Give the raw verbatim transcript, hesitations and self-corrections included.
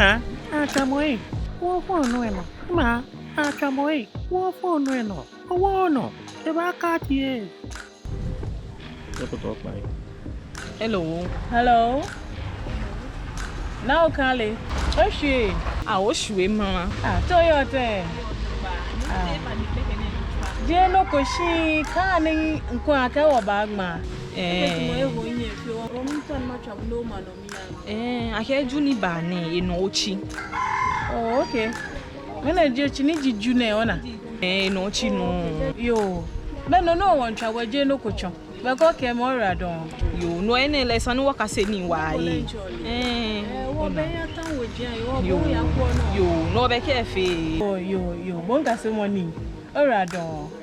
Ah, atswa mɔ ei. Wɔfɔ nɔ enɔ. Ma, atswa mɔ ei. Wɔfɔ nɔ enɔ. Owɔ nɔ. Ebaakã tie. Eko tɔ kpa ei. Hello. Hello. Naa Okale. Oshwie? Ah, oshwie mama. Ah, te oyɔɔ tɛŋŋ? Ah. Jeee nɔ ko shi kɛ ani ŋkɔ akɛ wɔbaagba. Eh. Eh, akɛ Ju ni ba nɛɛ, enɔ otsi. Oh, okay. Mɛni ji otsi ni ji Ju nɛɛ, ona? Eh, enɔ otsi nɔ. Yoo. Mɛni nɔ wɔŋtswa, wɔjeee nɔ ko tsɔ. Bɛ ko kɛ mɔ ra dɔŋŋ. Yoo, no enɛ lɛ esa ni wɔkase nii waa yɛ. Eh. Yoo. Yoo, no bɛ kɛ fee. Yoo, yoo, yoo. Bo ŋkase mɔ nii. Ora dɔŋŋ.